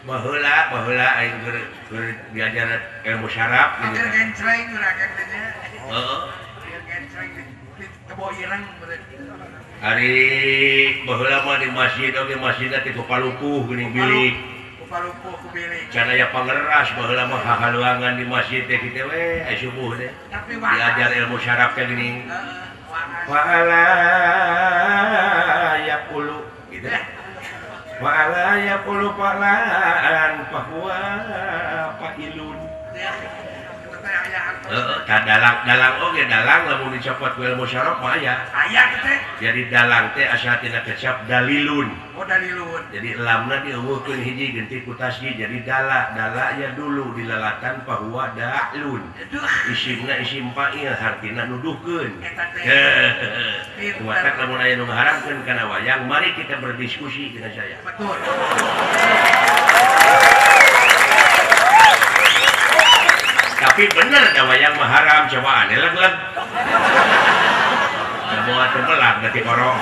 Baheula baheula aing keur diajar ilmu syaraf gitu. Keur gencreng urang teh nya. Heeh. Keur gencreng di kebo ireng Ari baheula mah di masjid oge masjidna ti Palupuh geuning bilik. Palupuh ku bilik. Can aya pangeras baheula mah hahaluangan di masjid teh kitu we aya subuh teh. Diajar ilmu syaraf teh geuning. Heeh. Wa ala yaqulu gitu. Wa ala yaqulu falan fahuwa fa'ilun. Heeh, tah dalang dalang oge dalang lamun dicopot ku ilmu syaraf mah aya. Aya teh. Jadi dalang teh asa tina kecap dalilun. Oh dalilun. Jadi lamna dieuweuhkeun hiji genti ku tasjid jadi dala dala ya dulu dilalatan fahuwa da'lun. Isimna isim fa'il hartina nuduhkeun. Eta teh. Kumatak lamun aya nu ngaharamkeun kana wayang mari kita berdiskusi dengan saya. Betul. Tapi bener da wayang mah haram coba aneh leg-leg. Da moal teu melag da ti korong.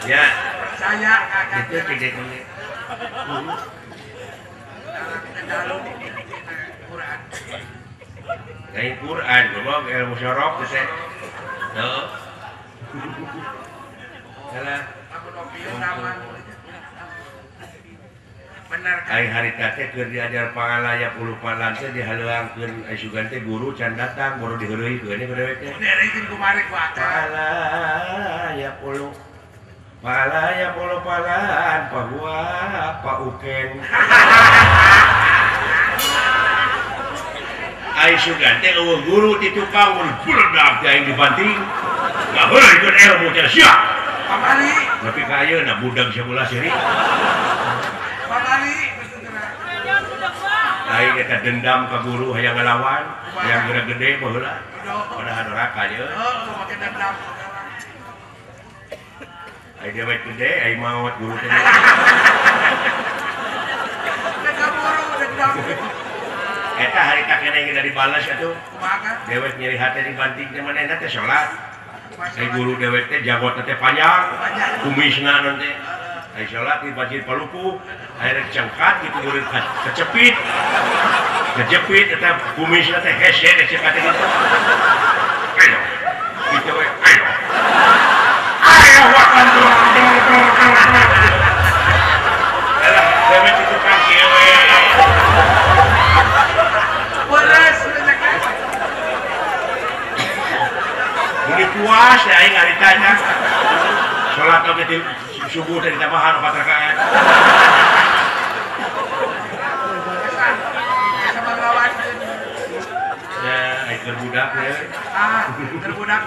Ya, percaya kakak. Itu gede gede. Quran. Lain Quran, goblok ilmu syaraf teh. Heeh. Salah. Lamun opium sama. Bener kan? Ai harita teh keur diajar pangalaya puluh-palan teh dihaleuangkeun ai sugan teh guru can datang baru diheureuikeun ku dewek teh. Diheureuikeun kumari ku akang. Pangalaya puluh palaya puluh palan pahuwa pauken. Ai sugan teh eueuh guru di tukang mun buledak teh aing dibanting. Ngaheureuikeun ilmu teh sia. Pamali. Tapi ka ayeuna budak sabelah seuri. Aing eta dendam ka guru hayang ngalawan, hayang geura gede baheula. Padahal neraka ye. Heeh, make dendam. Aing dewek gede, aing maot guru teh. Dendam guru, dendam. Eta harita keneh geus dibalas atuh. Kumaha kan? Dewek nyeri hate dibanting teh manehna teh salat. Ai guru dewek teh jagotna teh panjang, kumisna naon teh. Ai salat di masjid Palupuh, akhirnya cengkat gitu murid kecepit. Kecepit eta kumisna teh hese hese kate gitu. Ayo. Gitu we, ayo. Ayo wakan dor dor dor dor. Alah, dewek itu kan kieu we. Beres Muni puas ya aing haritanya. Salat oge di subuh dari tambahan 4 rakaat. Ya, aing keur budak ya. Ah, keur budak.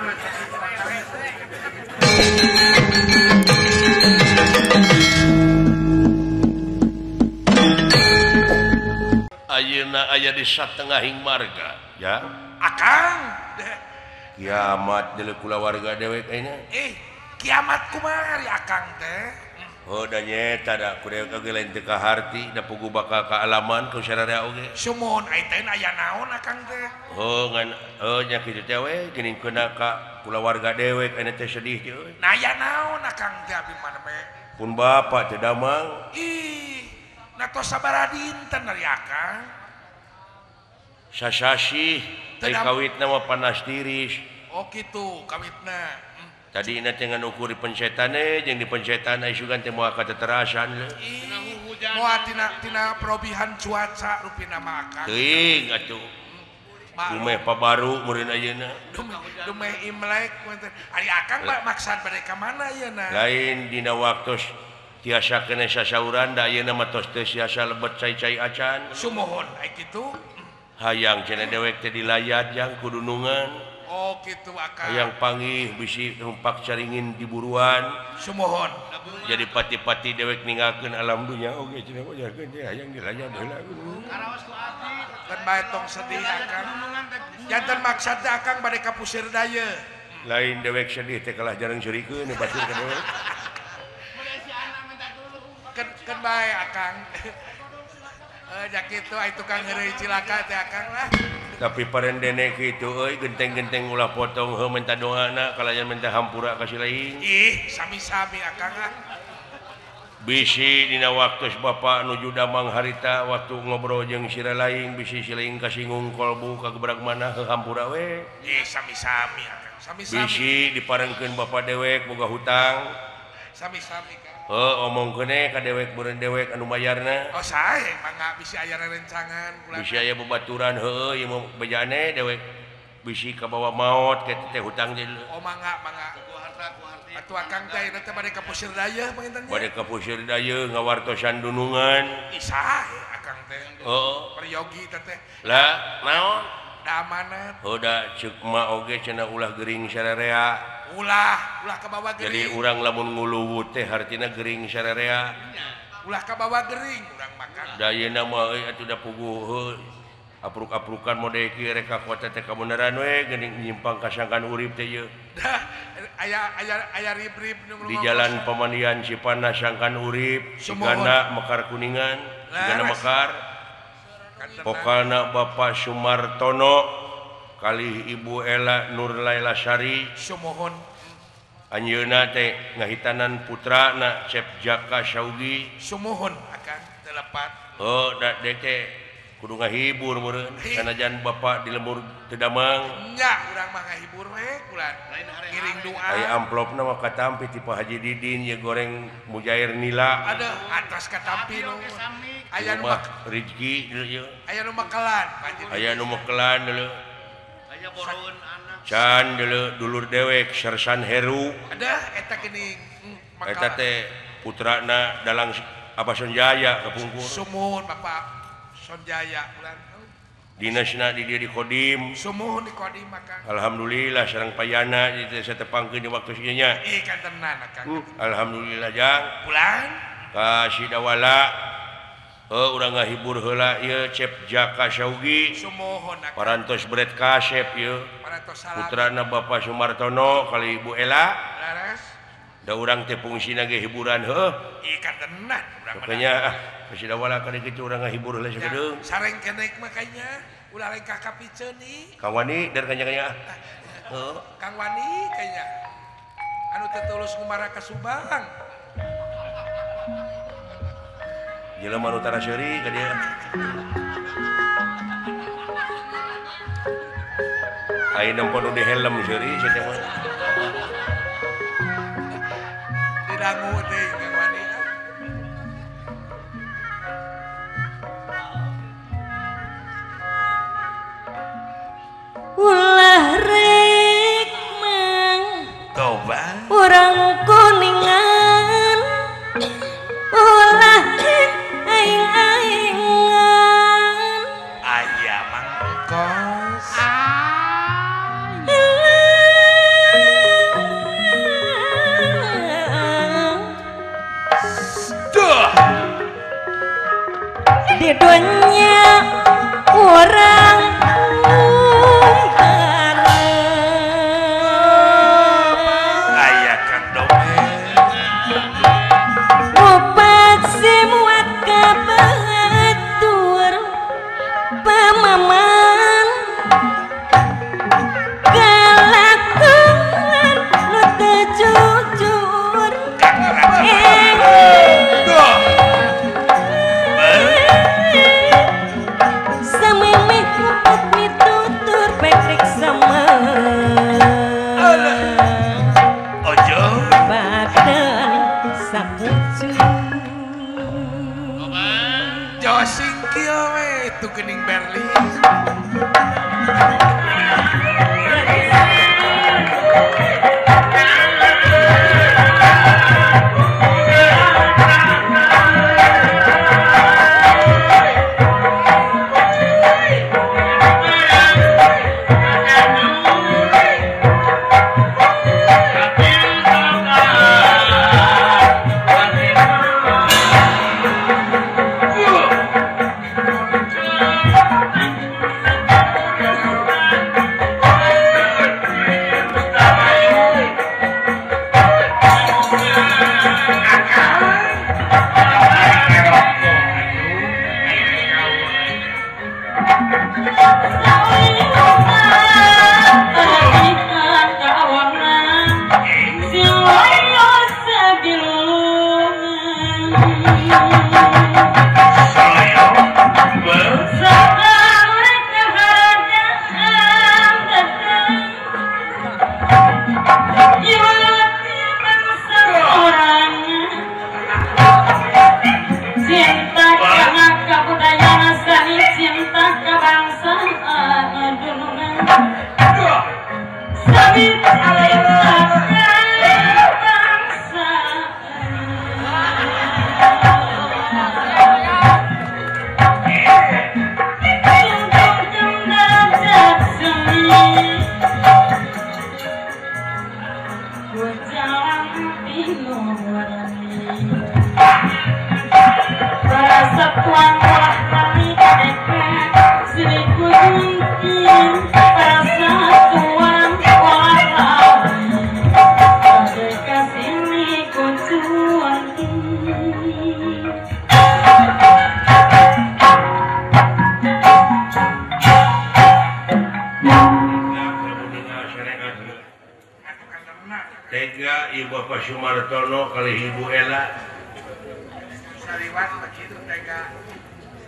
Ayeuna aya di satengahing marga, ya. Akang. Kiamat deuleu kulawarga dewek ayeuna. Kiamat kumaha ari akang teh? Oh da nyeta da ku dewek oge lain teu kaharti da pugu bakal kaalaman ku sararea oge. Sumuhun ai teh aya naon akang teh? Oh ngan oh nya kitu teh we geuning keuna ka kulawarga dewek ayeuna teh sedih teh euy. Nah aya naon akang teh abi mah we? Pun bapa teh damang. Ih, na tos sabaraha dinten ari akang? Sasasih teh kawitna mah panas tiris. Oh kitu kawitna. Tadi ina teh ngan ukur di pencetane jeung di pencetan ai sugan teh moal kateterasan leuh. Moal tina perobihan cuaca rupina mah akang. Teuing atuh. Dumeh pabaru meureun ayeuna. Dumeh Imlek ari akang mah maksad bade ka mana ayeuna? Lain dina waktos tiasa keneh sasauran da ayeuna mah tos teu siasa lebet cai-cai acan. Sumuhun ai kitu. Hayang cenah dewek teh dilayat jang kudunungan. Oh gitu akang. Hayang panggih bisi rumpak caringin di buruan. Sumuhun. Jadi pati-pati dewek ninggalkeun alam dunya oge cenah wajarkeun teh hayang dilayat heula. Karaos ku abdi. Kan bae tong sedih akang. Janten maksad teh akang bade ka pusir daya. Lain dewek sedih teh kalah jarang seurikeun batur ka dewek. Kan bae akang. Ja kitu ai tukang heureuy cilaka teh akang lah. Tapi parendene kitu euy genteng-genteng ulah potong heuh minta doana kalayan minta hampura ka si lain. Ih, sami-sami akang ah. Bisi dina waktu Bapak nuju damang harita waktu ngobrol jeung sira laing bisi silaing kasinggung kolbu kagebrak mana hampura we. Sami-sami akang. Sami-sami. Bisi diparengkeun Bapak dewek boga hutang. Sami-sami Kang. Heuh omongkeun ka dewek meureun dewek anu mayarna. Oh sae mangga bisi aya rerencangan kula. Bisi aya babaturan heueuh ieu mah bejane dewek bisi kabawa maot ke teh hutang deui. Oh mangga mangga. Atuh akang teh eta bade ka Pusir Dayeuh panginten nya. Bade ka Pusir Dayeuh ngawartosan dunungan. Ih sae akang teh. Heeh. Peryogi teh teh. Lah naon? Da amanat. Heuh da ceuk ma oge cenah ulah gering sararea. Ulah, ulah kabawa gering. Jadi urang lamun nguluwut teh hartina gering sararea. Ulah kabawa gering urang makan. Da ayeuna mah euy atuh da puguh heuh. Apruk-aprukan mode kieu rek ka kota teh kabeneran we geuning nyimpang ka sangkan urip teh ieu. Aya aya aya rib-rib di jalan pemandian Cipanas sangkan urip Cigana Mekar Kuningan Cigana Mekar pokalna Bapak Sumartono kalih Ibu Ela Nur Laila Sari Sumohon anjeunna teh ngahitanan putrana Cep Jaka Saugi Sumohon akang teu lepat. Oh da teh kudu ngahibur meureun sanajan bapak di lembur teu damang nya urang mah ngahibur we kulan ngiring doa aya amplopna mah katampi ti Pak Haji Didin ye goreng mujair nila aduh atas katampi nu aya nu rezeki deui aya nu makelan aya nu makelan deui aya boroeun anak can deui dulur dewek Sersan Heru aduh eta geuning eta teh putrana dalang Abah Sonjaya kapungkur sumuhun Bapak Sonjaya bulan dinasna di dieu di Kodim sumuhun di Kodim akang alhamdulillah sareng payana di teh satepangkeun di waktu ieu nya ih kantenan akang alhamdulillah jang pulang ka Sidawala heuh urang ngahibur heula ieu Cep Jaka Saugi sumuhun akang parantos bret kasep ieu parantos salam putrana Bapak Sumartono kali Ibu Ela laras da urang teh fungsina ge hiburan heuh ih kantenan urang makanya Sidawala kali kitu urang ngahibur heula sakedeung. Sareng kenek mah kayaknya ulah lengkah ka piceun Kang Wani dari kanya-kanya. Heuh. Kang Wani kayaknya. Anu teu tulus ngumara ka Subang. Jelema nu tara seuri ka dieu. Aya nempo nu di helm seuri sia teh mah. Didangu teh Kang Wani. Ulah rek mang toba urang kuningan ulah rek aing-aingan aya mangkos duh di dunia urang Kening Berlin Cinta karena kebudayaan sami cinta kebangsaan dunungan sami cinta kebangsaan. Persatuan olah kami seribu persatuan olah kami sini kuncuan. Tega Ibu Bapak Sumartono kali Ibu Ella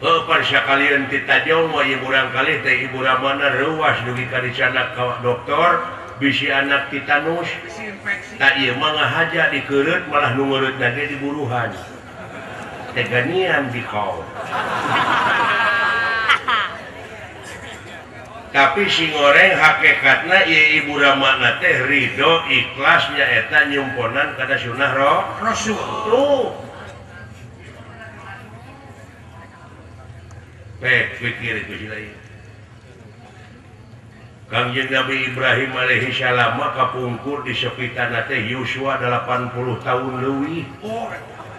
oh, sakalian kita jauh mah ibu kali teh ibu ramana reuas dugi ka dicanak ka dokter bisi anak tetanus tak ieu mah ngahaja dikeureut malah nu ngeureutna ge diburuhan teganian dikau. Tapi si goreng hakikatna ieu ibu ramana teh ridho ikhlas nyaeta nyumponan kana sunah Rasul. Tuh. Pikir itu sila ieu. Kangjeng Nabi Ibrahim alaihi salam mah kapungkur di sepitan teh Yuswa 80 tahun leuwih.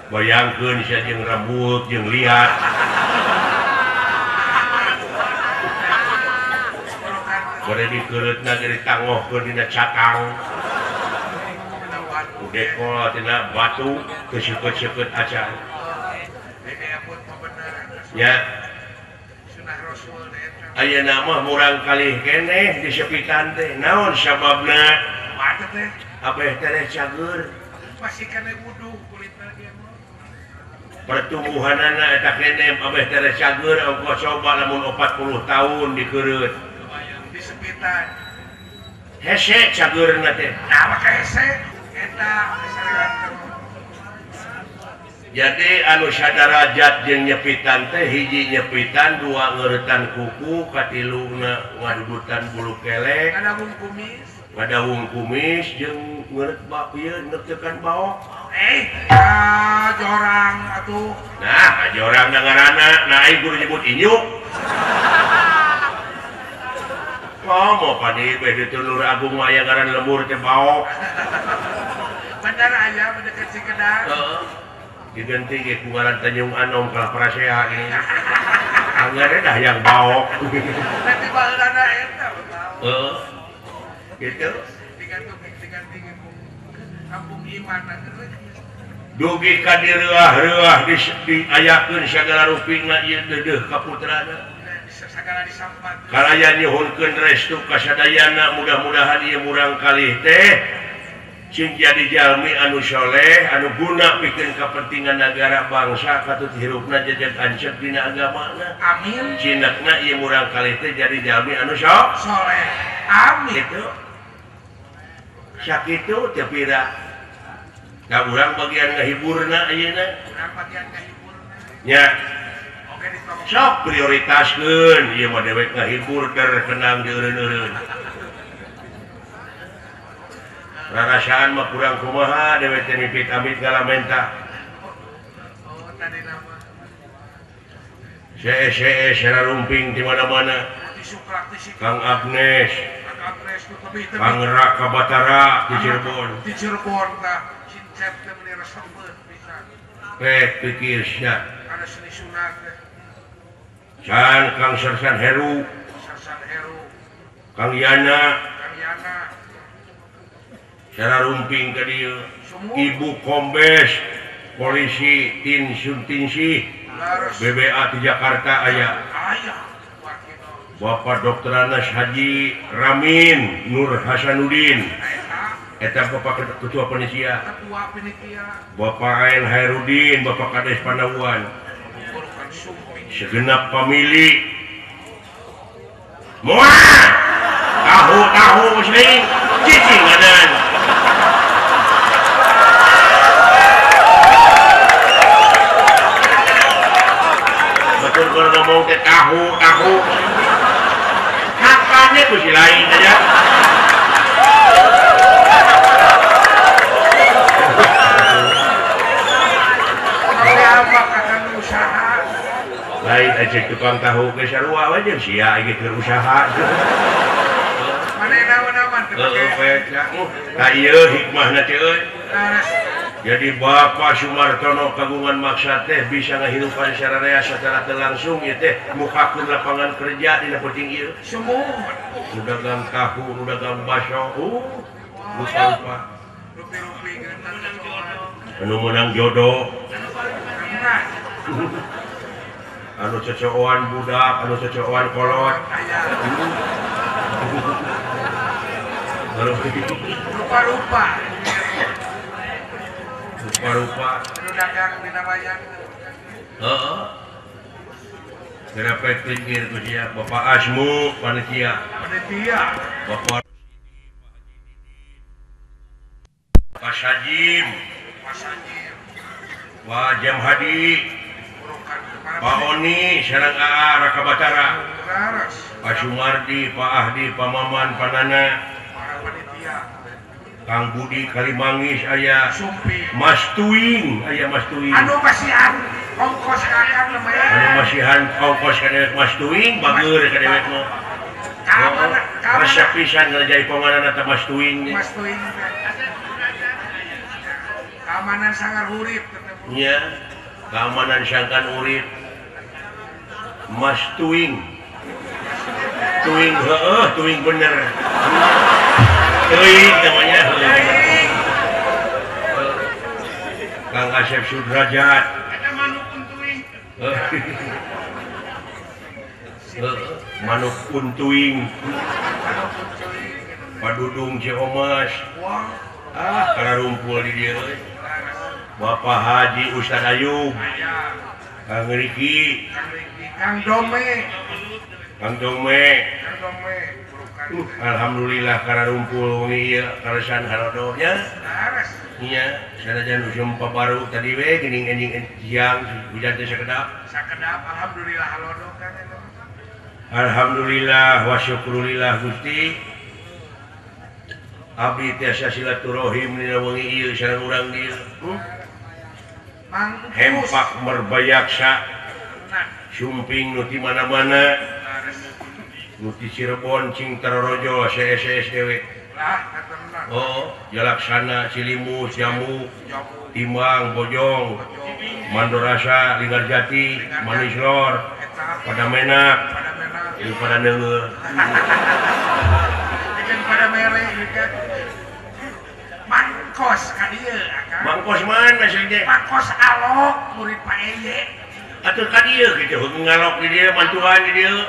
Bayangkeun sia jeung rambut jeung liat. Bade dikeureutna ge ditangohkeun dina cakang. Udekol tina batu teu seukeut-seukeut acan. Nya. Ayeuna mah murang kalih keneh di sepitan teh naon sababna abeh teh cager masih keneh wuduh kulitna ge pertumbuhanana eta keneh abeh teh cager ongkoh coba lamun 40 tahun dikeureut di sepitan hese cageurna teh nah maka hese eta sareat. Jadi anu sadarajat jeung nyepitan teh hiji nyepitan dua ngeuretan kuku katiluna ngadudutan bulu kelek ngadawung kumis jeung ngeureut ba ieu neukeun baok jorang atuh nah jorang da ngaranna nah aing kudu nyebut inyuk komo padi beh di Tulur Agung mah aya ngaran lembur teh baok bener aya mendekat Cikedang heeh diganti ke ku ngaran Tanjung Anom kalah Prasea ini. Anggarnya dah yang baok. Nanti baheulana eta baok. Heeh. Gitu. Diganti kampung iman. Dugi ka direuah-reuah diayakeun sagala rupina ieu deudeuh ka putrana. Sagala disambat. Kalayan nyuhunkeun restu ka sadayana mudah-mudahan ieu murang kalih teh cing jadi jalmi anu soleh anu guna pikeun kepentingan negara bangsa katut hirupna jejak ancep dina agamana. Amin. Cinakna ieu murang kalih teh jadi jalmi anu soleh. Amin. Gitu. Sakitu teu pira. Da urang bagian ngahiburna ayeuna. Urang bagian ngahiburna. Nya. Oke ditolong. Sok prioritaskeun ieu mah dewek ngahibur terkenang dieureun-eureun. Rarasaan mah kurang kumaha dewek teh mipit amit ngalamenta. Oh, tadi nama. CE rumping di mana-mana. Kang Agnes. Kang Raka Batara di Cirebon. Di Cirebon tah cincep teh meuni resepeun pisan. Pikir sia. Kana seni sunat teh. Can Kang Sersan Heru. Sersan Heru. Kang Yana. Kang Yana. Cara rumping ke dieu. Ibu Kombes Polisi Tin Suntinsih BBA di Jakarta aya. Bapak Dr. Anas Haji Ramin Nur Hasanuddin eta Bapak Ketua Panitia. Bapak Ain Hairudin Bapak Kades Panawuan segenap pamili moal tahu-tahu muslim cicing adan. Keur ngomong teh tahu tahu. Hakannya ku si lain aja. Lain aja tukang tahu ke sarua we jeung sia ieu keur usaha. Manehna aman teu pake. Tah ieu hikmahna teh euy. Jadi Bapak Sumartono kagungan maksad teh bisa ngahirupan sararea secara teu langsung ieu teh mukakeun lapangan kerja dina penting ieu. Sumuhun. Nu dagang tahu, nu dagang baso, lupa-lupa. Anu meunang jodoh. Anu cecooan budak, anu cecooan kolot. Rupa-rupa. Rupa-rupa. Anu dagang dina wayang. Heeh. Kenapa pinggir tu dia Bapak Asmu panitia. Panitia. Bapak Pak Sajim. Pak Sajim. Pak Jam Hadi. Pak Oni sareng AA Raka Batara. Pak Sumardi, Pak Ahdi, Pak Maman, Pak Nana. Kang Budi Kalimangis aya. Mas Tuing aya Mas Tuing. Anu masihan ongkos ka akang lumayan. Anu masihan ongkos ka dewek Mas Tuing bageur ka dewek mah. Resep pisan ngajaiponganana teh Mas Tuing. Mas Tuing. Keamanan sangar urip nya. Keamanan sangkan urip. Mas Tuing. Tuing heueuh, tuing bener. Tuing namanya. Kang Asep Sudrajat. Eta manuk untuing. Manuk untuing. Padudung Ciomas. Ah, kararumpul di dieu euy. Bapak Haji Ustaz Ayub. Kang Riki. Kang Dome. Kang Dome. Kang Dome. Alhamdulillah kararumpul wengi ieu kalesan halodo nya. Nya, sanajan usum pabaru tadi we geuning enjing siang hujan teh sakedap. Sakedap alhamdulillah halodo kan. Alhamdulillah wa syukurillah Gusti. Abdi tiasa silaturahim dina wengi ieu sareng urang dieu. Hempak merbayaksa. Sumping nu ti mana-mana. Nu ti Cirebon cing tarorojo CSS dewe. Oh, Jalaksana, Cilimus, Jamu, Timbang, Bojong, Mandorasa, Linggarjati, Manislor, Padamenak, jeung Padaneungeuh. Jeung Padamere ieu. Mangkos ka dieu akang. Mangkos mana sih teh? Mangkos alok murid Pak Eye. Atuh ka dieu kitu ngalok di dieu bantuan di dieu.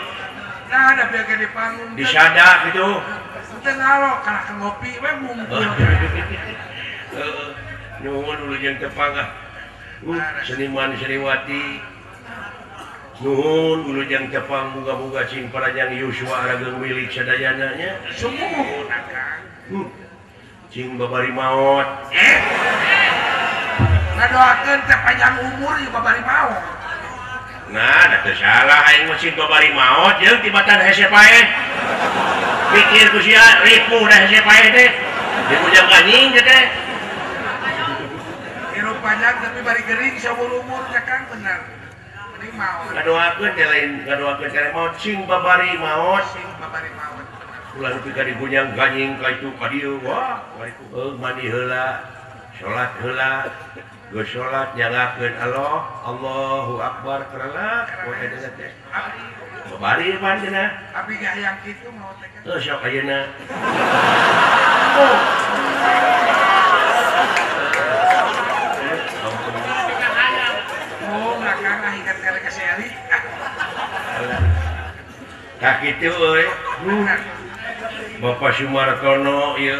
Nah, da bieu ge di panggung. Disada kitu. Teu ngalok kalah ke ngopi we mungkul. Heeh. Nuhun ulun tepang ah. Seniman seniwati. Nuhun ulun tepang muga-muga cing parajang yuswa arageung milik sadayana nya. Sumuhun akang. Cing babari maot. Ngadoakeun teh panjang umur ieu babari maot. Nah, da teu salah aing mah cing babari maot jeung tibatan hese paeh. Pikir ku sia ripuh da hese paeh teh. Diujang anjing teh. Hirup panjang tapi bari gering saumur umur nya Kang bener. Mending maot. Ngadoakeun teh lain ngadoakeun teh maot cing babari maot. Cing babari maot. Ulah nepi ka digunyang ganying ka itu ka dieu wah mandi heula salat heula geus salat nyangakeun Allah Allahu akbar kerelak we eta teh babari pan cenah abdi ge hayang kitu maot teh heuh sok ayeuna oh ngakang ah ingat kali ka si Ali tah kitu euy. Bapak Sumartono ieu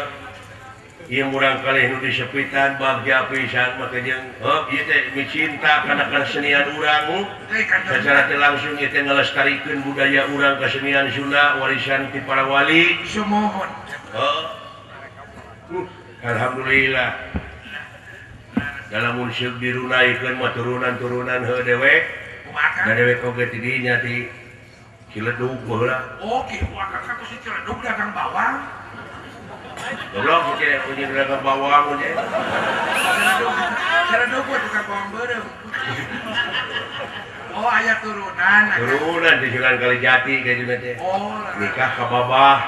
ieu murang kalih nu disepitan bagja pisan make jeung heup ieu teh micinta kana kesenian urang sacara teu langsung ieu teh ngalestarikeun budaya urang kesenian Sunda warisan ti para wali sumuhun. Heuh. Alhamdulillah dalam mun seug dirunaikeun mah turunan-turunan heuh dewek Da dewek oge ti dinya ti Ciledug baheula. Oh, kitu akang ka si Ciledug dagang bawang. Goblok si Ciledug dagang bawang we. Ciledug we tukang bawang beureum. Oh, aya turunan. Turunan di Sunan Kalijati ka teh. Oh, nikah ka babah.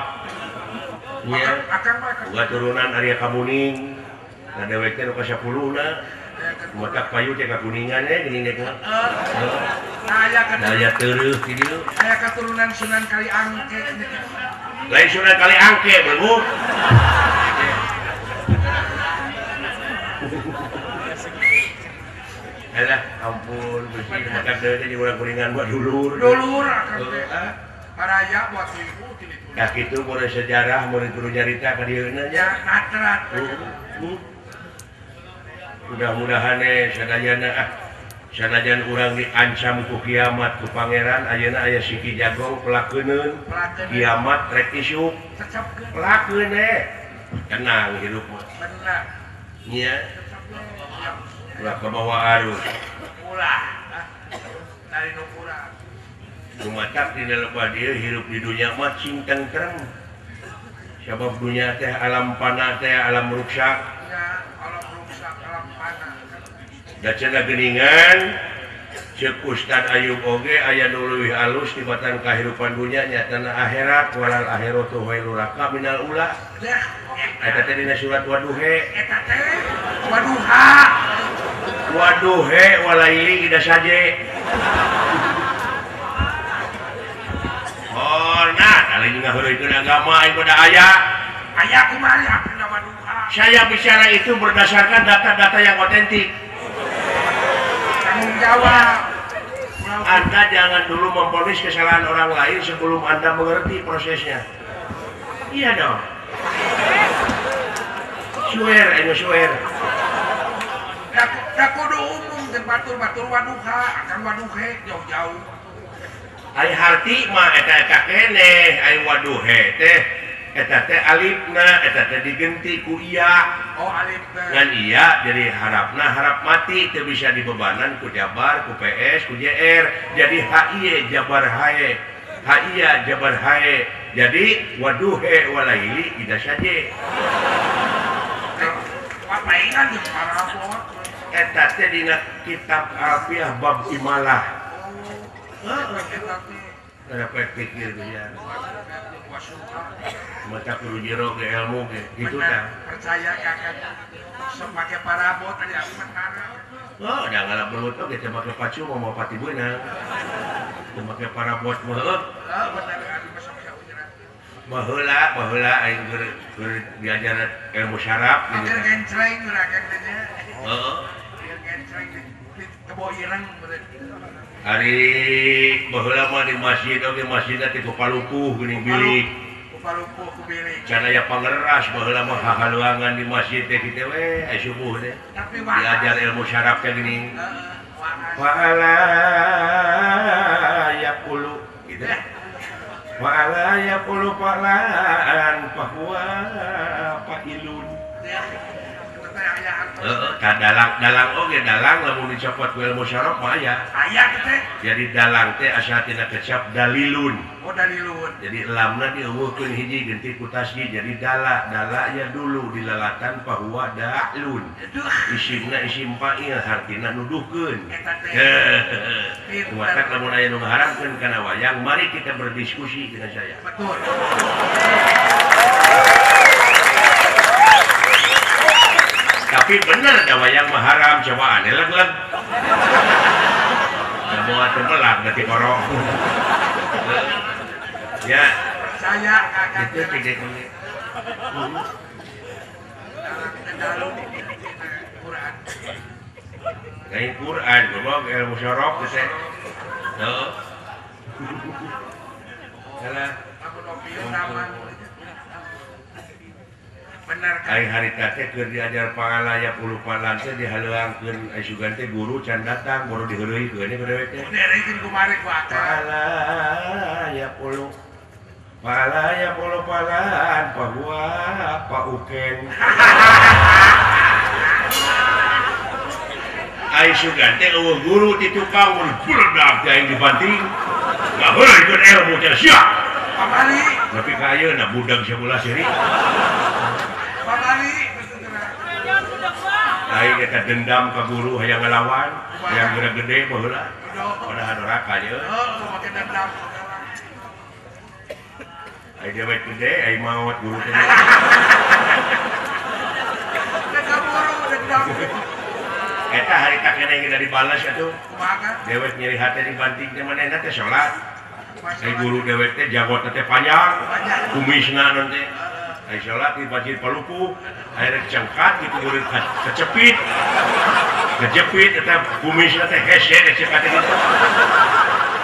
Nya. Akang mah boga turunan Arya Kamuning. Da dewek teh nu ka 10 na. Matak payu teh ka Kuningan we geuning dek mah. Aya daya teureut di dieu. Aya katurunan Sunan Kaliangke. Lain Sunan Kaliangke beuh. Alah, ampun, bersih makan deui teh jeung urang Kuningan buat dulur. Dulur akang teh. Baraya buat ibu kitu. Tah kitu mun sejarah mun kudu nyarita ka dieu nya. Ya, natrat. Mudah-mudahan sadayana sanajan urang diancam ku kiamat ku pangeran ayeuna aya siki jagong pelakeuneun kiamat rek isuk pelakeun tenang hirup mah bener nya ulah kabawa arus ulah dari nu kurang kumatak dina lebah dieu hirup di dunya mah cing tentrem sabab dunya teh alam panah teh alam ruksak. Da cenah geuningan ceuk Ustad Ayub oge aya nu leuwih alus tibatan kahirupan dunya nyatana akhirat walal akhiratu khairul laka minal ula. Eta teh dina surat Waduhe. Eta teh Waduha. Waduhe walaili ida saje. Oh, nah, lain ngaheureuykeun agama aing pada aya. Aya kumaha dina Waduha. Saya bicara itu berdasarkan data-data yang otentik. Tanggung jawab. Anda jangan dulu memvonis kesalahan orang lain sebelum Anda mengerti prosesnya. Iya dong. Swear, ayo swear. Da kudu umum jeung batur-batur waduha, akang waduhe jauh-jauh. Ai harti mah eta-eta keneh, ai waduhe teh eta teh alifna, eta teh digenti ku iya. Oh, alif teh. Ngan iya jadi harapna harap mati teu bisa dibebanan ku jabar, ku PS, ku JR. Jadi HIE jabar hae. HIA jabar hae. Jadi waduhe walaili ida saje. Papaingan jeung parabot. Eta teh dina kitab Alfiah bab imalah. Oh, eta teh. Dapat pikir ya. Mata kudu jero ge ilmu ge gitu tah. Percaya kakak sok make parabot tadi aku mah tarau. Oh, da ngalap belut oge teh make pacu mah moal pati beunang. Teu make parabot mah heuh. Heuh, bener abi mah sok saujeran. Baheula, baheula aing keur diajar ilmu syaraf gitu. Keur gencreng urang teh nya. Heeh. Keur gencreng di kebo ireng meureun. Ari baheula mah di masjid oge masjidna ti Palupuh geuning bilik. Palupuh ku bilik. Can aya pangeras baheula mah hahaluangan di masjid teh kitu we aya subuh teh. Diajar ilmu syaraf teh geuning. Heeh. Wa ala yaqulu gitu. Wa ala yaqulu falan fahuwa fa'ilun. Heeh, ka dalang dalang oge dalang lamun dicopot ku ilmu syaraf mah aya. Aya teh. Jadi dalang teh asa tina kecap dalilun. Oh, dalilun. Jadi lamna dieuweuhkeun hiji genti ku tasjid jadi dala, dala ya dulu dilalatan fahuwa da'lun. Isimna isim fa'il hartina nuduhkeun. Eta teh. Kumatak lamun aya nu ngaharamkeun kana wayang, mari kita berdiskusi dengan saya. Betul. Tapi bener da wayang mah haram cobaan leg-leg. Da moal teu melag da ti korong. Ya, percaya kakak. Itu tidak boleh. Quran. Lain Quran, goblok ilmu syaraf teh. Heeh. Salah. Lamun opium aman. Bener kan? Ai harita teh keur diajar pangalaya puluh palan teh dihaleuangkeun ai sugan teh guru can datang baru diheureuykeun ku dewek teh. Diheureuykeun kumari ku akang. Pangalaya puluh palaya puluh palan pahuwa pauken. Ai sugan teh eueuh guru ti tukang mun buledak teh aing dibanting. Ngaheureukeun ilmu teh sia. Pamali. Tapi ka ayeuna budak sabelah seuri. Pamali. Aing eta dendam ka guru hayang ngalawan, hayang gede-gede baheula. Padahal neraka ye. Heeh, make dendam. Ai dewek gede, ai maot guru teh. Dendam guru, dendam. Eta harita keneh geus dibalas atuh. Kumaha? Dewek nyeri hate dibanting teh manehna teh salat. Ai guru dewek teh jagotna teh panjang, kumisna naon teh. Ai salat di masjid Palupuh, akhirnya cengkat gitu guru kecepit. Kejepit eta kumisna teh hese hese ka teh gitu.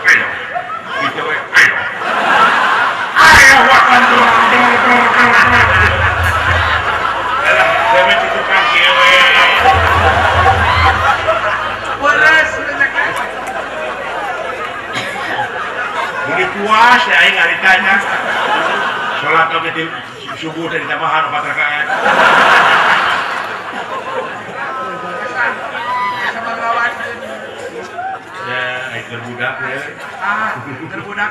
Ayo. Gitu we, ayo. Ayo wakan dor dor dor dor. Alah, dewek itu kaki we. Beres Budi puas ya aing haritanya. Salat oge ti subuh teh ditambahan 4 rakaat. Ya, aing keur budak we. Ah, keur budak.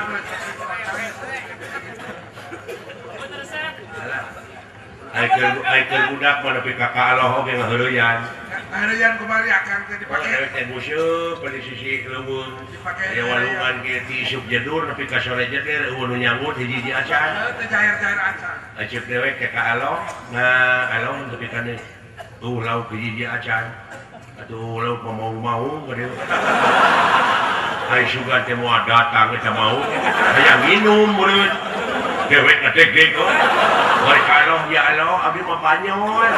Aing keur budak mah nepi ka ka Allah oge ngaheureuyan. Ngaheureuyan kumaha akang teh dipake? Dewek teh buseup di sisi leuweung. Dipake aya walungan ge ti isuk jedur nepi ka sore jedir eueuh nu nyanggut hiji-hiji acan. Heuh, teh cair-cair acan. Aceuk dewek teh ka Allah, nah Allah nepi ka eueuh lauk hiji-hiji acan. Atuh lauk mah mau-mau ka dieu. Ai sugan teh moal datang eta mau. Hayang nginum mureun. Dewek ngadeg-deg oh. Bari ka Allah, ya Allah, abdi mah banyon.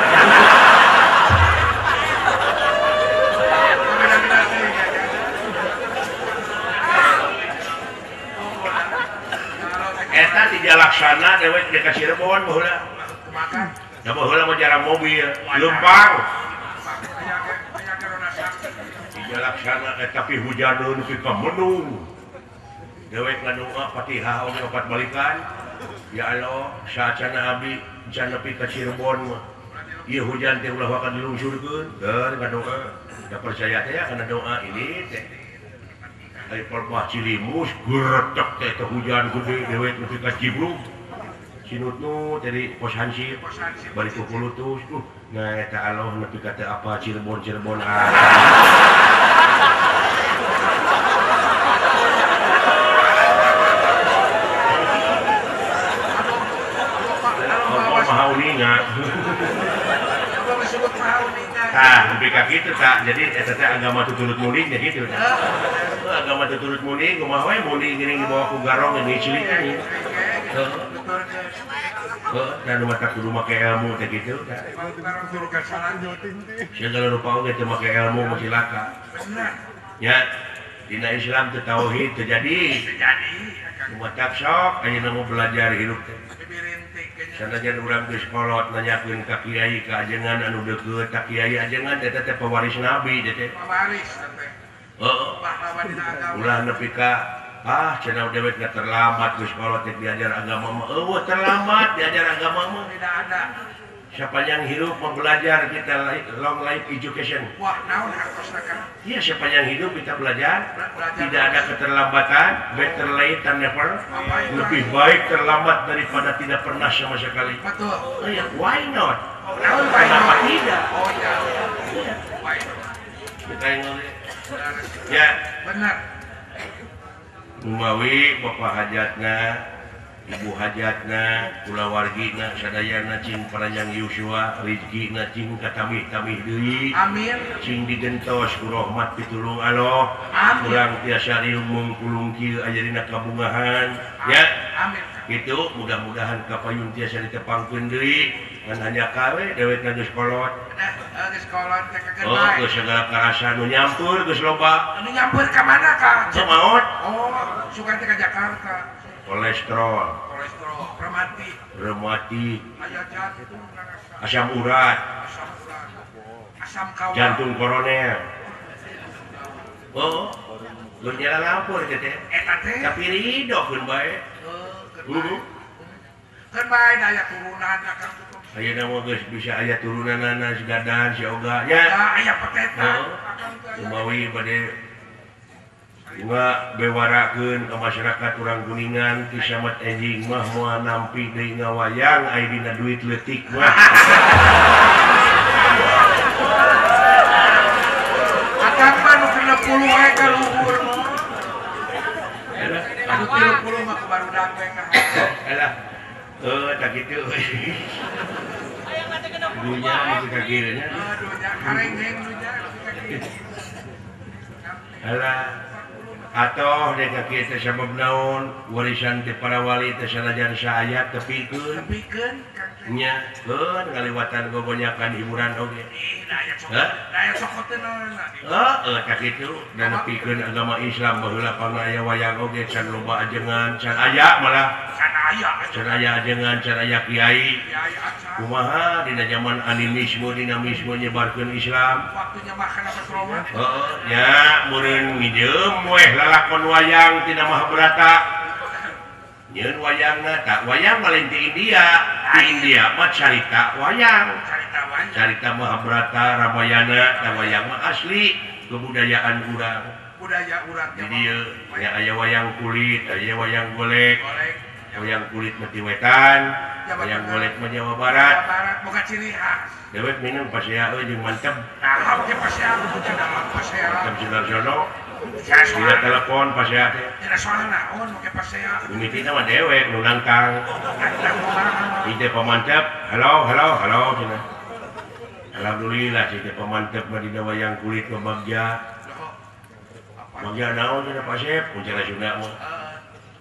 Eta tidak laksana dewek di ka Cirebon baheula. Da baheula mah jarang mobil, leumpang. Tidak laksana tapi hujan nepi ka mendung. Dewek ngadoa Fatihah oge opat balikan. Ya Allah, saacana abdi can nepi ka Cirebon mah. Ieu hujan teh ulah wakan dilungsurkeun. Deur ngadoa. Da percaya teh ya kana doa ini teh. Ari palpah Cilimus geretek teh teh hujan gede dewek nepi ka Cibrug. Sinutnu dari pos Hansip bari ku kulutus. Nah eta Allah nepi ka teu apa Cirebon Cirebon ah. Maha uninga. Tah, nepi ka kitu tah. Jadi eta teh agama tuturut muning nya kitu tah. Agama tuturut muning kumaha we muning geuning dibawa ku garong geus cilikan ieu. Heuh, dan mata kudu make ilmu teh kitu tah. Segala rupa oge teu make ilmu mah cilaka. Nya, dina Islam teu tauhid teu jadi. Kumaha sok ayeuna mah belajar hirup teh. Sanajan urang geus kolot nanyakeun ka kiai ka ajengan anu deukeut ka kiai ajengan eta teh pewaris nabi teh teh. Pewaris teh. Heeh. Ulah nepi ka ah cenah dewek teh terlambat geus kolot teh diajar agama mah. Eueuh terlambat diajar agama mah. Tidak ada. Sepanjang hidup mau belajar kita long life education. Wah, naon hartosna kan? Iya, sepanjang hidup kita belajar, tidak ada keterlambatan, better late than never. Lebih baik terlambat daripada tidak pernah sama sekali. Betul. Oh ya, why not? Oh, naon why not? Kenapa tidak? Oh ya. Iya. Why not? Kita yang ya, benar. Umawi bapak hajatna, ibu hajatna, kulawargina, sadayana cing paranjang yuswa, rizkina cing katamih-tamih deui. Amin. Cing digentos ku rahmat pitulung Allah. Amin. Urang tiasa riung mungkulung kieu aya dina kabungahan. Ya. Amin. Kitu mudah-mudahan kapayun tiasa ditepangkeun deui ngan hanya kawe dewekna geus kolot. Geus kolot teh kekeun bae. Oh, geus segala karasa nu nyampur geus loba. Nu nyampur ka mana ka? Maot. Oh, suka teh ka Jakarta. Kolesterol, rematik, rematik, asam urat, asam kawat, jantung koroner. Oh, lu nyala lapor gitu. Tapi ridho keun bae. Keun bae aya turunan akang. Ayeuna mah geus bisa aya turunanana si Dadan, si Oga nya. Aya petetan. Kumawi bade ngabewarakeun ka masyarakat urang Kuningan ti samet enjing mah moal nampi deui ngawayang aya dina duit leutik mah. Akang mah nu 60 we ka luhur. Anu 30 mah barudak we ka. Alah. Heuh tah kitu. Dunya nu ka kieu nya. Dunya karengheng dunya nu ka kieu. Alah. Atoh dek ka kieu teh sabab naon warisan ti para wali teh sanajan saaya tepikeun. Tepikeun Kang teh. Nya, heuh ngaliwatan gogonyakan hiburan oge. Ih, da aya sok. Da aya sokoteunana. Heeh, tah kitu da nepikeun agama Islam baheula pangaya wayang oge can loba ajengan, can aya malah. Can aya. Can aya ajengan, can aya kiai. Kiai acan. Kumaha dina zaman animisme dinamisme nyebarkeun Islam. Waktunya makan apa trauma? Heeh, nya meureun ngideum weh lalakon wayang tina Mahabharata. Nyeun wayangna tak wayang lain ti India. Di India mah carita wayang. Carita wayang. Carita Mahabharata, Ramayana, da wayang mah asli kebudayaan urang. Budaya urang. Di dieu nya aya wayang kulit, aya wayang golek. Wayang kulit mah ti wetan, wayang golek mah Jawa Barat. Jawa Barat boga ciri khas. Dewek minum pasea euy jeung mantep. Nah, oge pasea punya dalam pasea. Mantep Sudarsono. Dina telepon pasea teh. Dina soal naon make pasea. Mimitina mah dewek nu nangtang. Ieu teh pamantep, halo halo halo cenah. Alhamdulillah sih teh pamantep mah dina wayang kulit mah bagja. Bagja naon cenah Pasep, mun cara Sunda mah.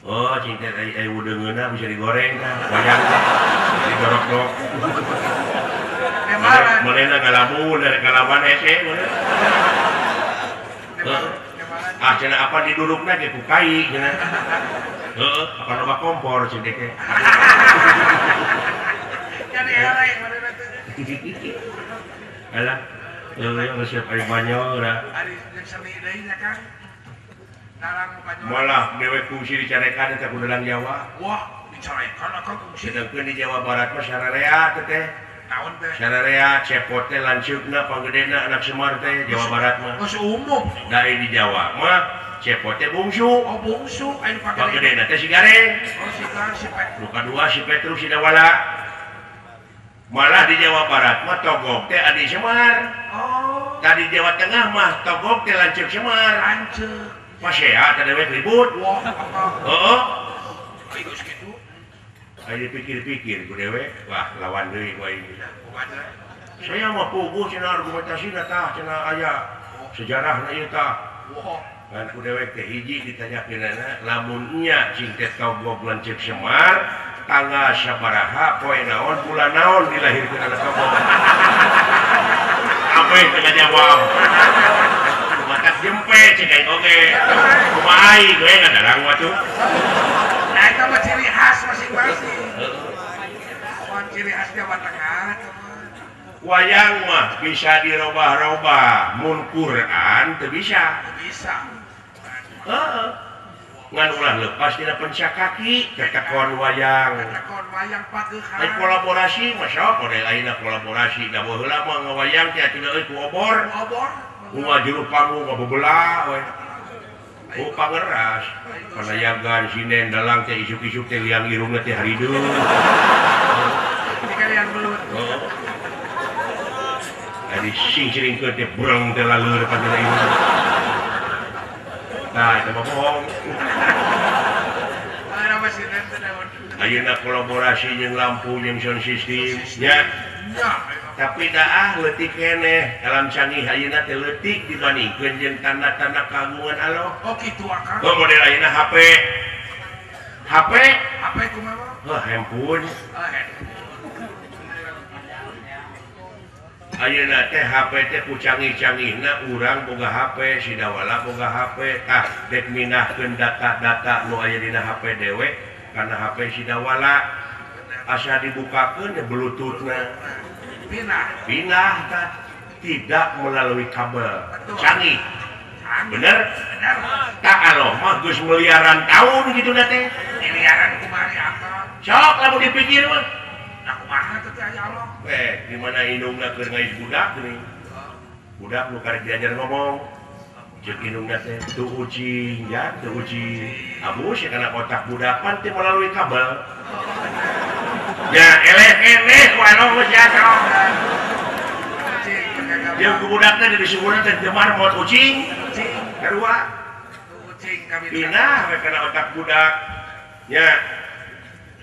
Oh, cinta ai wudeungeunna bisa digoreng tah, wayang teh digorok-gorok. Manehna ngalamun dari kalawan hese manehna. Ah cenah apa didurukna ge ku kai cenah. Heeh, apa loba kompor cenah teh. Jadi eleh manehna teh. Alah, euy resep ari banyol da. Ari jeung seni deui nya Kang. Malah dewek kungsi dicarekan teh ku dalang Jawa. Wah, dicarekan akang kungsi. Sedengkeun di Jawa Barat mah sararea teh teh. Naon teh? Sararea cepot teh lanceukna panggedena anak Semar teh Jawa Barat mah. Geus umum. Dari di Jawa mah cepot teh bungsu. Oh, bungsu anu panggedena teh si Gareng. Oh, si Gareng si Petrus. Nu kadua si Petrus si Dawala. Malah di Jawa Barat mah Togok teh adi Semar. Oh. Tadi Jawa Tengah mah Togok teh lanceuk Semar. Lanceuk. Pasea teh dewek ribut. Wah, apa? Heeh. Ai geus kitu. Ai dipikir-pikir ku dewek, wah lawan deui ku aing. Saya mah puguh cenah argumentasina tah cenah aya sejarahna ieu tah. Wah. Kan ku dewek teh hiji ditanyakeunana lamun nya cing teh Togok lanceuk Semar tanggal sabaraha poe naon bulan naon dilahirkeun anak Togok. Ameh teh ngajawab. Matak jempe cek aing oge. Kumaha aing we ngadalang mah tuh. Nah, eta mah ciri khas masing-masing. Wah, ciri khas Jawa Tengah. Wayang mah bisa dirobah-robah, mun Quran teu bisa. Teu bisa. Heeh. Ngan ulah lepas dina pencak kaki tetekon wayang. Tetekon wayang pageuhan. Ai kolaborasi mah sok model ayeuna kolaborasi da baheula mah ngawayang teh atuh euy ku obor. Obor. Ulah jero panggung ngabebelah we. Oh pangeras. Panayagan sinden dalang teh isuk-isuk teh liang irungna teh harideung. Dikalian belut. Heeh. Ari sing-siringkeun teh bureng teh laleur panjang irung. Nah, itu mah bohong. Ayeuna kolaborasi jeung lampu jeung sound system nya. Tapi daah leutik keneh alam canggih ayeuna teh leutik dibandingkeun jeung tanda-tanda kagungan Allah. Oh kitu akang. Oh model ayeuna HP. HP? HP kumaha? Heuh handphone. Oh handphone. Ayeuna teh HP teh ku canggih-canggihna urang boga HP, si Dawala boga HP, tah dek mindahkeun data-data nu aya dina HP dewek kana HP si Dawala. Asa dibukakeun bluetoothna. Pindah. Pindah tah tidak melalui kabel. Canggih. Bener? Bener. Tak aloh mah geus miliaran tahun gitu na teh. Miliaran kumaha akang. Sok lamun dipikir mah. Nah kumaha teh aya Allah. Di mana indungna keur ngais budak geuning. Budak nu karek diajar ngomong. Cek indungna teh teu ucing ya, teu ucing. Abus ya kana otak budak pan teh melalui kabel. Ya eleh keneh ku anu geus ya. Jeung ku budak teh disebutna teh teu marmot ucing. Karua ucing kami. Pindah we kana otak budak. Nya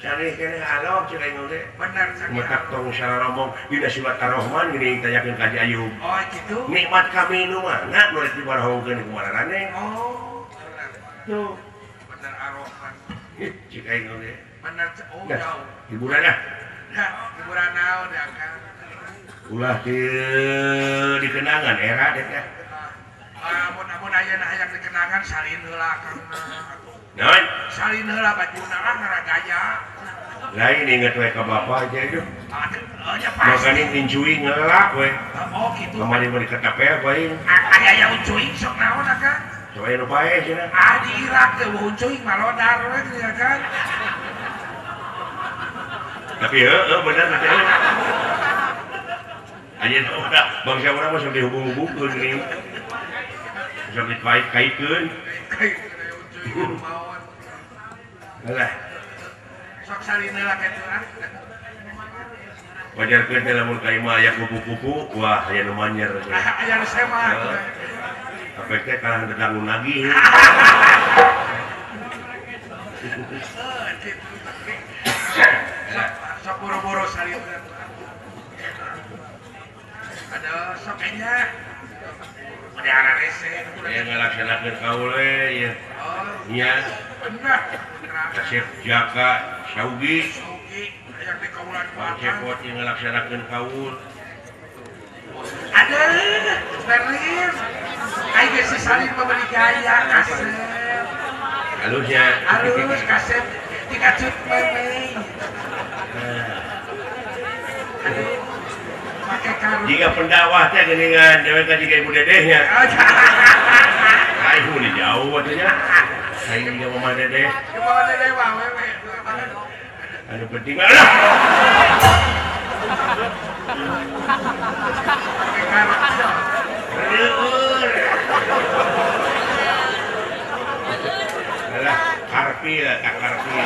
cari keneh aloh cek aing teh. Bener matak tong sararomong dina surat Ar-Rahman geuning tanyakeun ka Haji Ayub. Oh kitu. Nikmat kami nu mana nu rek dibarahongkeun ku mararane. Oh bener. Tuh. Bener Ar-Rahman. Cek aing teh. Bener oh jauh. Hiburan ah. Nah, hiburan naon ya Kang. Ulah teu dikenangan era teh. Amun ayeuna hayang dikenangan salin heula Kang. Naon? Salin heula bajuna lah ngaragaya. Lain inget we ka bapa aja itu. Makanya incuy ngelak we. Oh gitu. Kemarin mau diketapel we. Aya aya uncuy sok naon akang? Coba nu pae cenah. Ah di Irak teh uncuy malodar we ya kan. Tapi heeh bener teh. Ayeuna udah bangsa urang mah sok dihubung-hubungkeun geuning. Sok dikait-kaitkeun. Alah. Sok salin heula kitu ah. Wajarkeun teh lamun ka imah aya kupu-kupu, wah aya nu manyer. Aya nu sema. Apek teh kalah dedangun lagi. Sok boro-boro salin heula. Aduh, sok enya. Udah ararese. Ya ngalaksanakeun kaul we ieu. Oh. Nya. Bener. Kasep Jaka Saugi. Saugi hayang dikaulan ku akang. Cepot yang ngalaksanakeun kaul. Aduh, Berlin. Aing geus saling membeli gaya kasep. Halusnya. Halus kasep dikacut meme. Make karung. Jika pendakwah teh geuningan dewek ka jiga ibu dedehnya. Aing udah jauh atunya. Aing juga mama dedeh. Mama dedeh mah wewe. Anu penting mah lah. Alah, karpi lah, tak karpi.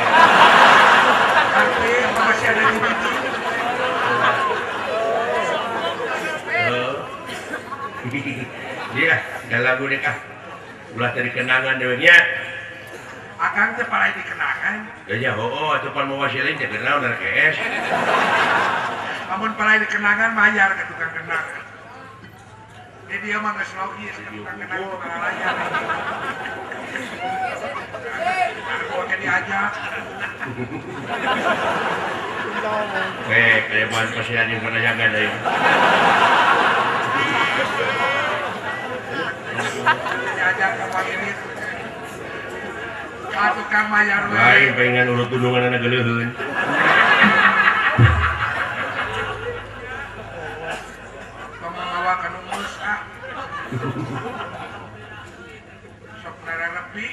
Karpi masih ada di biji. Iya, dah lagu deh kah. Ulah dari kenangan deweknya. Akang teh palai dikenangan. Ya hooh atuh pan mawa silin teh kenal dari KS. Lamun palai dikenangan bayar ke tukang kenangan. Di dia mah geus logis ke tukang kenangan tukang layar. Aku ke diajak. Kayak bahan pasian yang pernah jaga deui. Diajak ke Pak ini. Tukang bayar we. Lain pengen urut gunungan anak geuleuheun. Tong mawa ka nu geus ah. Sok narerepi.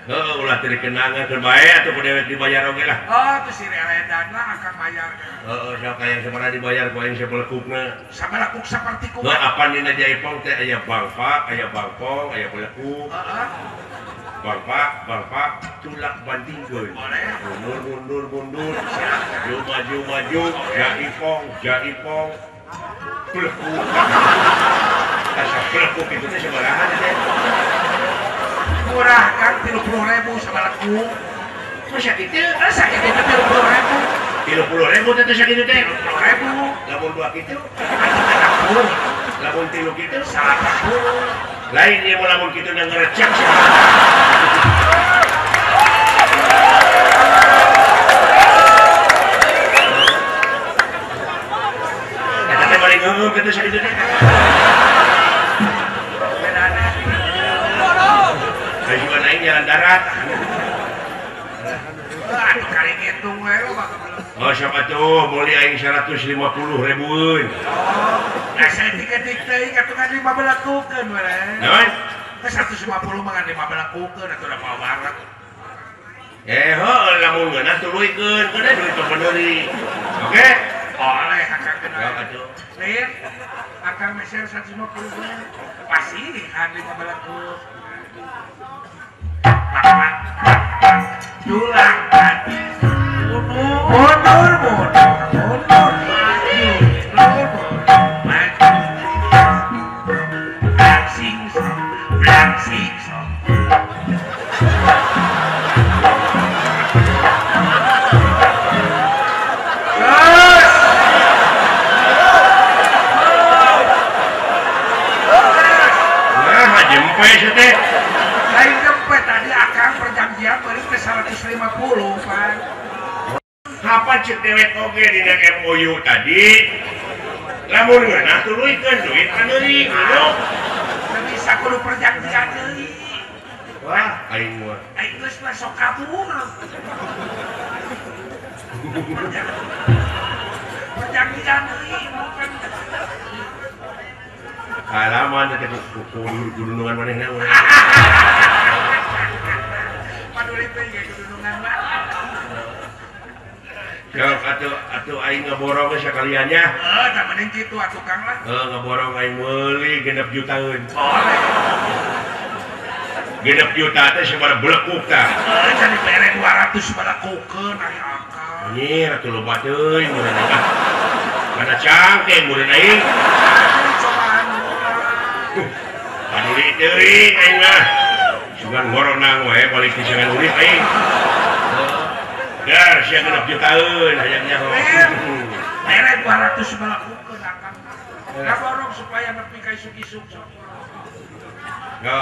Heuh ulah teu dikenangan keur bae atuh ku dewek dibayar oge lah. Oh, teu si reledan lah akang bayar. Heeh, sok aya sabaraha dibayar ku aing sabelekukna. Sabalekuk saperti kumaha? Heuh, apan dina Jaipong teh aya bangpak, aya bangpong, aya belekuk. Heeh. Bangpak, bangpak, tulak bandingkeun. Boleh. Mundur, mundur, mundur. Maju, maju, maju, Jaipong, Jaipong. Belekuk. Asa belekuk itu teh sabaraha teh? Murah kan 30.000 sabalekuk. Masa kitu? Masa kitu teh 30.000. 30.000 teh sakitu teh? 30.000. Lamun dua kitu? 40. Lamun tilu kitu? 80. Lain ieu mah lamun kitu na ngerecek. Eta teh bari ngeungeum kitu sakitu teh. Saya juga naik jalan darat. Aduh kali ngitung we lo mah. Oh siapa tuh meuli aing 150 ribuan. Oh, nah saya tiga-tiga teuing atuh kan 5 belakukeun we. Naon? 150 mah kan 5 belakukeun atuh da mau banget. Eh heuh lamun ngeunah tuluykeun, keun duit pemeuli. Oke? Boleh akang kenal. Lain akang meser 150 pasihan 5 belakuk. Dulang tadi mundur mundur mundur maju mundur maju blangsing blangsing. Nah, jempe teh. Lain jempe tadi akang perjanjian balik ke 150, Pak. Apa cek dewek oge dina MOU tadi? Lamun ngeunah tuluykeun duit ka deui, gitu. Teu bisa kudu perjanjian deui. Wah, aing mah. Aing geus mah sok kabur. Perjanjian deui bukan. Kalaman teh kudu gunungan manehna we. Paduli teh ge gunungan mah. Ya atuh aing ngaborong ge sakaliannya. Heuh, da mending kitu atuh Kang lah. Heuh, ngaborong aing meuli 6 jutaan. Boleh. 6 juta teh sabaraha belekuk tah. Heuh, jadi bere 200 balekukeun ari akang. Anjir atuh loba teuing meureun aing. Kana cangkeng meureun aing. Paduli teuing aing mah. Sugan ngoronang we balik di jangan urip aing. Dar sia 6 jutaan hayang nyaho. Bere 200 balakukeun akang. Ngaborong supaya nepi ka isuk-isuk sok. Yo.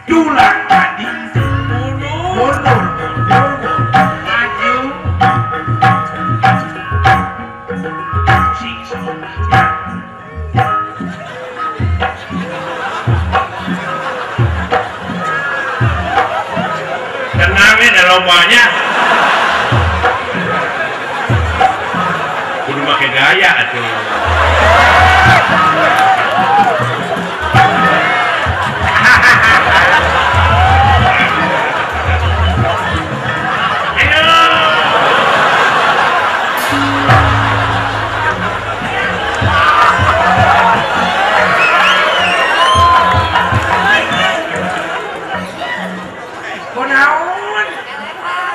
Dulang tadi mundur mundur mundur maju sing sok. Lombanya kudu make gaya atuh.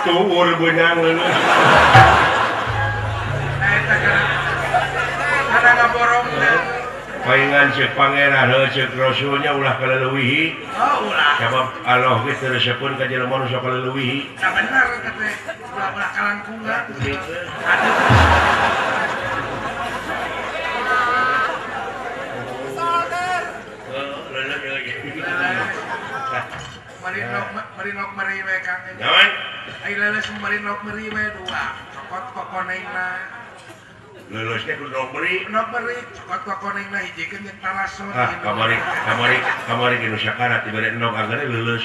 Tuur benang leuleus. Eta kana ngaborongna. Paingan ceuk pangeran heuh ceuk rasulnya ulah kaleuwihi. Oh, ulah. Sabab Allah ge teu resepkeun ka jelema nu sok kaleuwihi. Tah bener eta teh. Ulah-ulah kalangkungan. Aduh. Heuh, leuleus deui. Mari nok meri we Kang. Naon? Ai leuleus mari nok meri we dua. Cokot kokonengna. Leuleus teh kudu nok meri. Nok meri cokot kokonengna hijikeun jeung talaso. Ah, kamari kamari kamari ge nu sakarat dibere endog anggeure leuleus.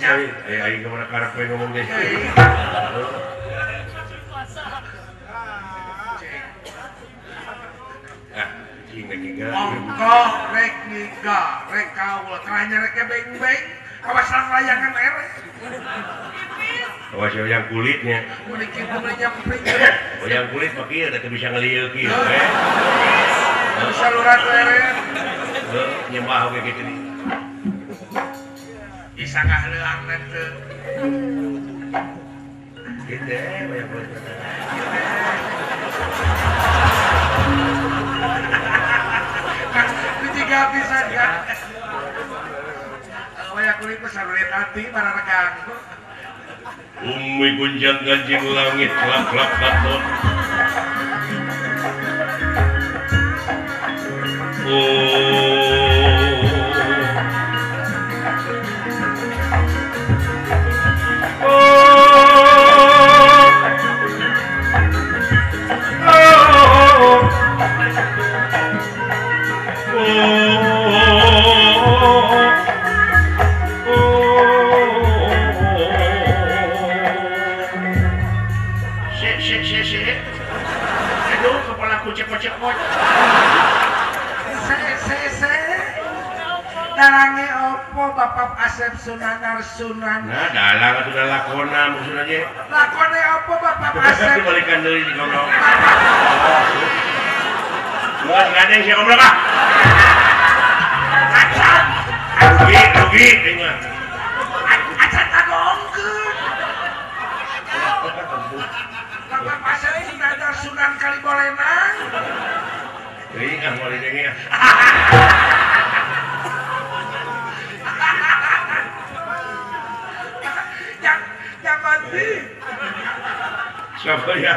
Ai aing kumaha karep we ngomong ge. Ongkoh rek ngiga rek kaul teranya rek beng-beng awas layangan erek awas yang kulitnya oh yang kulit mah kieu teh bisa ngelieu kieu we saluran erek nyembah oge kitu bisa ngahleang teh kitu wayang kulit tiga pisan kan wayang kulit mah salurit hati para regang. Umi gunjang ganjing langit klap klap gatot. Aduh, kepala ku cepot-cepot. Se se se. Dalange opo Bapak Asep Sunanar Sunan? Nah, dalang atuh lakona maksudna ge. Lakone opo Bapak Asep? Dibalikan deui si goblok. Buat ngadeng si goblok ah. Acan. Rugi, rugi deui mah. Acan kagongkeun. Bapak Asep Sunanar Sunan Kalibolenang. Deui ah moal denge ah. Siapa ya?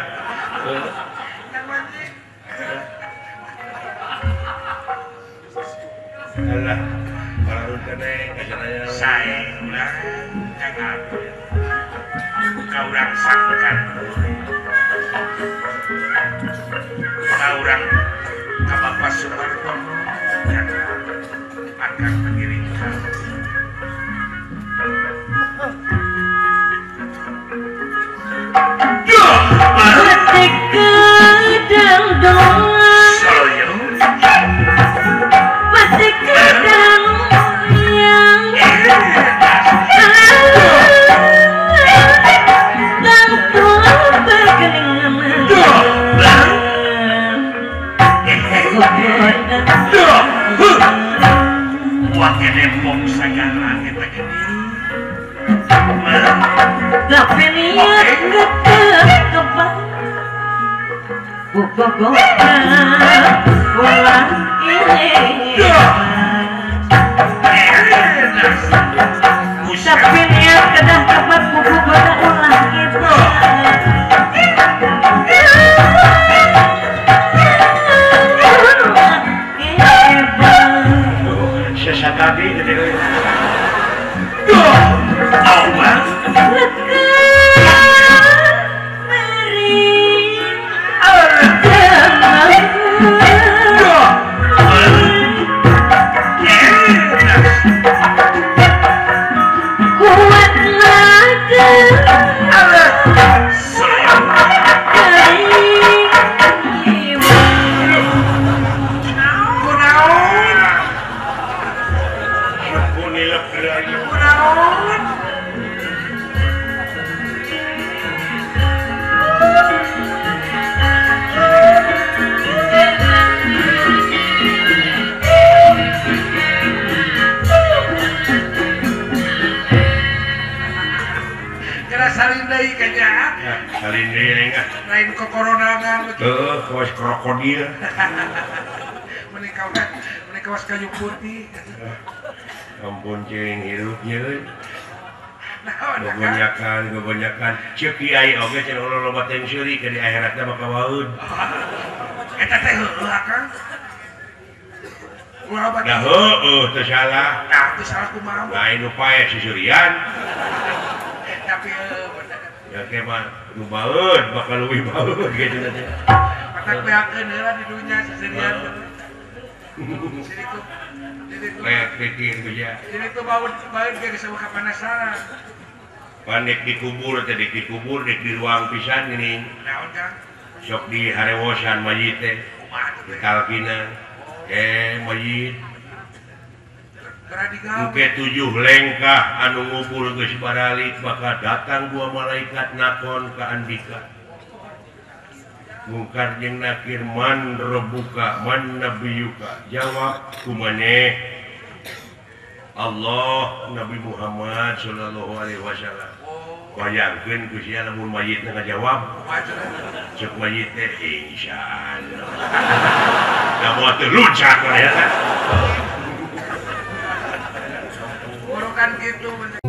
Alah, para runtene kacaranya. Saya ulah jangan kau urang sakkan. Kau urang ka Bapak Sumartono jangan akan mengiringkan. Lain ke koronangan kawas krokodil menikah kawas kayu putih ampun cing hirupnya kebanyakan cek kiai oge cenah loba teh seuri ke di akhiratna bakal waeud eta teh heueuh akang da heueuh teu salah nah teu salah kumaha lain nu paeh sisurian tapi ya ke mah nu baeud bakal leuwih baeud kitu teh matak beakeun heula di dunya seserian Lek pikir ku ya. Jadi itu baeud baeud ge geus kapanasaran. Panik dikubur teh dikubur di ruang pisan geuning. Naon Kang? Sok di harewosan mayit teh. Ditalkinan. Mayit. Engke 7 lengkah anu ngubur geus baralik bakal datang 2 malaikat nakon ka andika. Mungkar jeung nakir man rabbuka man nabiyuka jawab kumaneh Allah Nabi Muhammad sallallahu alaihi wasallam. Bayangkeun ku sia lamun mayitna ngajawab cek mayit teh insyaallah. Da moal teu luncat ya. Borokan kitu.